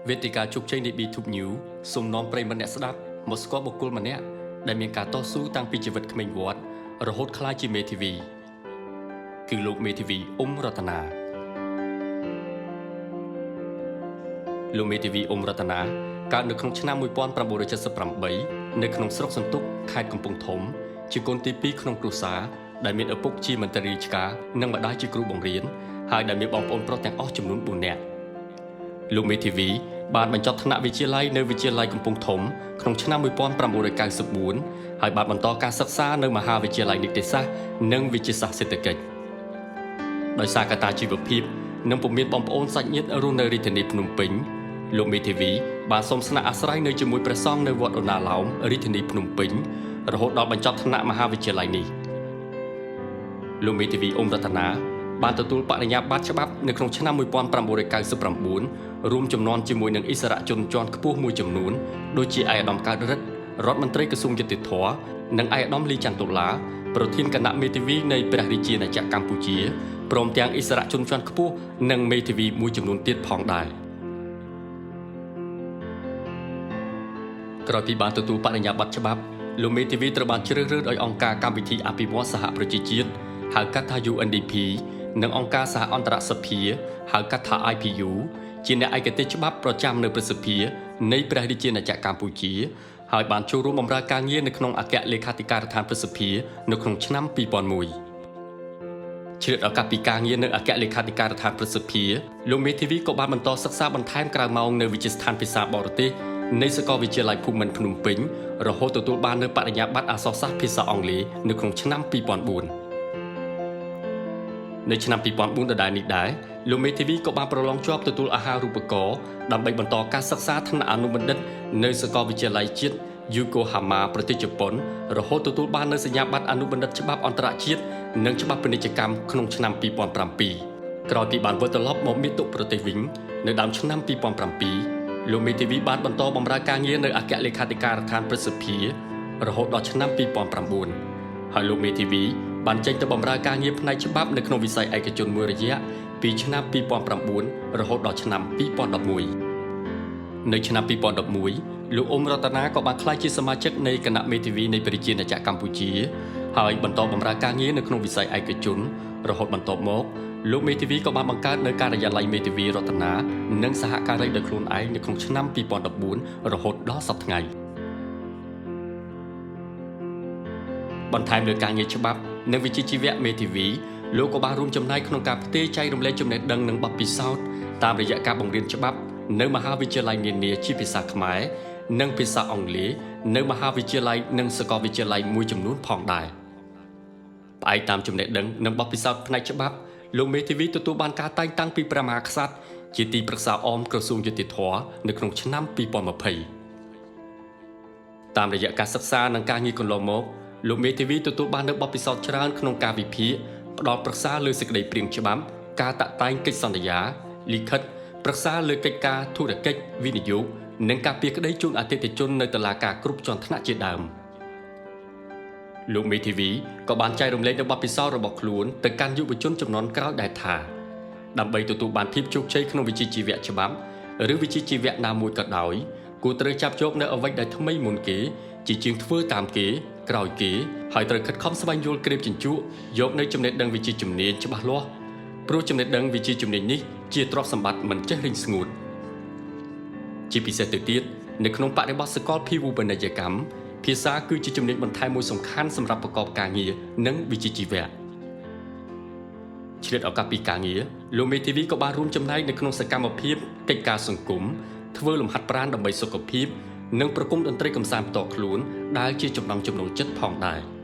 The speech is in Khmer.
វេទិកាជោគជ័យនៃ B2 New សូមនាំប្រិយមិត្តអ្នកស្ដាប់មកស្គាល់បុគ្គលម្នាក់ដែលមានការតស៊ូតាំងពីជីវិតក្មេងវត្តរហូតក្លាយជាមេធាវីគឺលោកមេធាវីអ៊ុំរតនាលោកមេធាវីអ៊ុំរតនាកើតនៅក្នុងឆ្នាំ1978នៅក្នុងស្រុកសន្ទុកខេត្តកំពង់ធំជាកូនទី2ក្នុងគ្រួសារដែលមានឪពុកជាមន្ត្រីរាជការនិងម្ដាយជាគ្រូបង្រៀនហើយដែលមានបងប្អូនប្រុសទាំងអស់ចំនួន4នាក់លោកមេធាវីបានបញ្ចប់ថ្នាក់វិទ្យាល័យនៅវិទ្យាល័យកំពង់ធំក្នុងឆ្នាំ1994ហើយបានបន្តការសិក្សានៅមហាវិទ្យាល័យនីតិសាស្ត្រនិងវិទ្យាសាស្ត្រសេដ្ឋកិច្ចដោយសារកត្តាជីវភាពនិងពុំមានបងប្អូនសាច់ញាតិរស់នៅរាជធានីភ្នំពេញលោកមេធាវីបានសុំស្នាក់អាស្រ័យនៅជាមួយព្រះសង្ឃនៅវត្តឧណ្ណាលោមរាជធានីភ្នំពេញរហូតដល់បញ្ចប់ថ្នាក់មហាវិទ្យាល័យនេះលោកមេធាវីអ៊ុំរតនាបានទទួលបរិញ្ញាបត្រច្បាប់នៅក្នុងឆ្នាំ1999រួមចំនួនជាមួយនឹងអិសរាជជនជាន់ខ្ពស់មួយចំនួនដូចជាឯកឧត្តមកើតរិទ្ធរដ្ឋមន្ត្រីក្រសួងយុត្តិធម៌និងឯកឧត្តមលីច័ន្ទតុលាប្រធានគណៈមេធាវីនៃព្រះរាជាណាចក្រកម្ពុជាព្រមទាំងអិសរាជជនជាន់ខ្ពស់និងមេធាវីមួយចំនួនទៀតផងដែរក្រោយពីបានទទួលបរិញ្ញាបត្រច្បាប់លោកមេធាវីត្រូវបានជ្រើសរើសដោយអង្គការកម្មវិធីអភិវឌ្ឍសហប្រជាជាតិហៅកាត់ថា UNDP និងអង្គការសហអន្តរសភាហៅកាត់ថា IPU ជាអ្នកឯកទេសច្បាប់ប្រចាំនៅព្រឹទ្ធសភានៃព្រះរាជាណាចក្រកម្ពុជាហើយបានចូលរួមបម្រើការងារនៅក្នុងអគ្គលេខាធិការដ្ឋានព្រឹទ្ធសភានៅក្នុងឆ្នាំ2001ឆ្លៀតឱកាសពីការងារនៅអគ្គលេខាធិការដ្ឋានព្រឹទ្ធសភាលោកមេធាវីក៏បានបន្តសិក្សាបន្ថែមក្រៅម៉ោងនៅវិទ្យាស្ថានភាសាបរទេសនៃសាកលវិទ្យាល័យភូមិន្ទភ្នំពេញរហូតទទួលបាននូវបរិញ្ញាបត្រអក្សរសាស្ត្រភាសាអង់គ្លេសនៅក្នុងឆ្នាំ2004នៅឆ្នាំ2004ដដែលនេះដែរលោកមេធាវីក៏បានប្រឡងជាប់ទទួលអាហារូបករណ៍ដើម្បីបន្តការសិក្សាថ្នាក់អនុបណ្ឌិតនៅសាកលវិទ្យាល័យជាតិយូកូហាម៉ាប្រទេសជប៉ុនរហូតទទួលបាននូវសញ្ញាបត្រអនុបណ្ឌិតច្បាប់អន្តរជាតិនិងច្បាប់ពាណិជ្ជកម្មក្នុងឆ្នាំ2007ក្រោយពីបានវិលត្រឡប់មកមាតុប្រទេសវិញនៅដើមឆ្នាំ2007លោកមេធាវីបានបន្តបម្រើការងារនៅអគ្គលេខាធិការដ្ឋានព្រឹទ្ធសភារហូតដល់ឆ្នាំ2009ហើយលោកមេធាវីបានចេញទៅបម្រើការងារផ្នែកច្បាប់នៅក្នុងវិស័យឯកជនមួយរយៈពីឆ្នាំ2009រហូតដល់ឆ្នាំ2011នៅឆ្នាំ2011លោកអ៊ុំរតនាក៏បានក្លាយជាសមាជិកនៃគណៈមេធាវីនៃព្រះរាជាណាចក្រកម្ពុជាហើយបន្តបម្រើការងារនៅក្នុងវិស័យឯកជនរហូតបន្ទាប់មកលោកមេធាវីក៏បានបង្កើតនៅការិយាល័យមេធាវីរតនានិងសហការីដោយខ្លួនឯងនៅក្នុងឆ្នាំ2014រហូតដល់សព្វថ្ងៃបន្ថែមលើការងារច្បាប់និងវិជ្ជាជីវៈមេធាវីលោកក៏បានរួមចំណែកក្នុងការផ្ទេរចែករំលែកចំណេះដឹងនិងបទពិសោធន៍តាមរយៈការបង្រៀនច្បាប់នៅមហាវិទ្យាល័យនានាជាភាសាខ្មែរនិងភាសាអង់គ្លេសនៅមហាវិទ្យាល័យនិងសាកលវិទ្យាល័យមួយចំនួនផងដែរផ្អែកតាមចំណេះដឹងនិងបទពិសោធន៍ផ្នែកច្បាប់លោកមេធាវីទទួលបានការតែងតាំងពីព្រះមហាក្សត្រជាទីប្រឹក្សាអមក្រសួងយុត្តិធម៌នៅក្នុងឆ្នាំ2020តាមរយៈការសិក្សានិងការងារកន្លងមកលោកមេធាវីទទួលបាននូវបទពិសោធន៍ច្រើនក្នុងការវិភាគផ្ដល់ប្រឹក្សាលើសេចក្តីព្រាងច្បាប់ការតាក់តែងកិច្ចសន្យាលិខិតប្រឹក្សាលើកិច្ចការធុរកិច្ចវិនិយោគនិងការពារក្តីជូនអតិថិជននៅតុលាការគ្រប់ជាន់ថ្នាក់ជាដើមលោកមេធាវីក៏បានចែករំលែកនូវបទពិសោធន៍របស់ខ្លួនទៅកាន់យុវជនជំនាន់ក្រោយដែរថាដើម្បីទទួលបានភាពជោគជ័យក្នុងវិជ្ជាជីវៈច្បាប់ឬវិជ្ជាជីវៈណាមួយក៏ដោយគួរត្រូវចាប់យកនៅអ្វីដែលថ្មីមុនគេជាជាងធ្វើតាមគេក្រោយគេហើយត្រូវខិតខំស្វែងយល់ក្រេបជញ្ជក់យកនៅចំណេះដឹងវិជ្ជាជំនាញច្បាស់លាស់ព្រោះចំណេះដឹងវិជ្ជាជំនាញនេះជាទ្រព្យសម្បត្តិមិនចេះរីងស្ងួតជាពិសេសទៅទៀតនៅក្នុងបរិបទសកលភាវូបនីយកម្មភាសាគឺជាជំនាញបន្ថែមមួយសំខាន់សម្រាប់ប្រកបការងារនិងវិជ្ជាជីវៈឆ្លៀតឱកាសពីការងារលោកមេធាវីក៏បានរួមចំណែកនៅក្នុងសកម្មភាពកិច្ចការសង្គមធ្វើលំហាត់ប្រាណដើម្បីសុខភាពនិងប្រគំតន្ត្រីកម្សាន្តផ្ទាល់ខ្លួនដែលជាចំណង់ចំណូលចិត្តផងដែរ។